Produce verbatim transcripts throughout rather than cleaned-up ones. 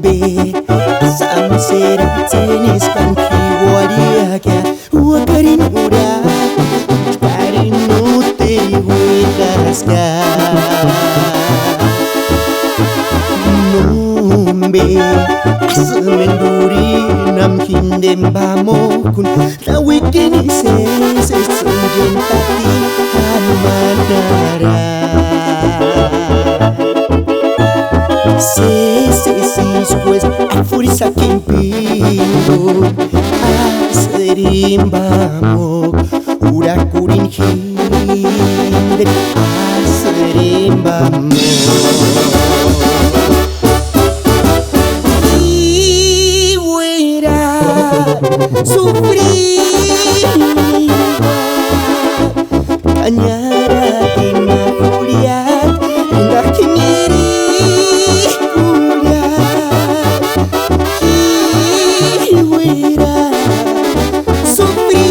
Be, asam sera tsenis kan ki uariakia, uakarin uria, karin uteri uikaska. Nombe, asmenduri nam kindem bamokun, na wikini se, se sungentati, hanumanara. Se, se, se, pues, afurisa kimpindo, aserimbamo, urakurin hindri, aserimbamo. Iuira, sufri. Añarati ma juliat, enga kimiri juliat. Kiwira, sufri.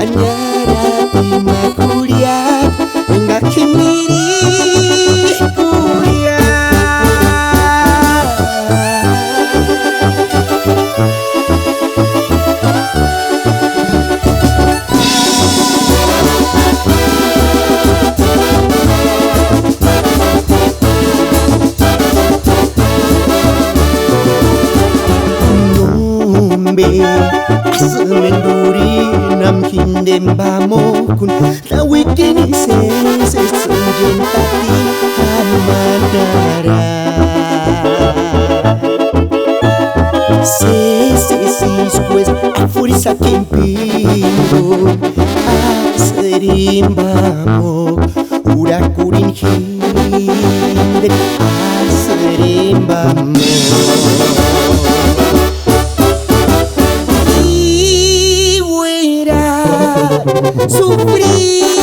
Añarati ma juliat, enga kimiri juliat. Nombe, asmenduri nam kindem bamokun, na wikini se, se sungentati, hanumanara. Se, se, se, pues, afurisa kimpindo, aserimbamo, urakurin hindri, aserimbamo. Iuira, sufri.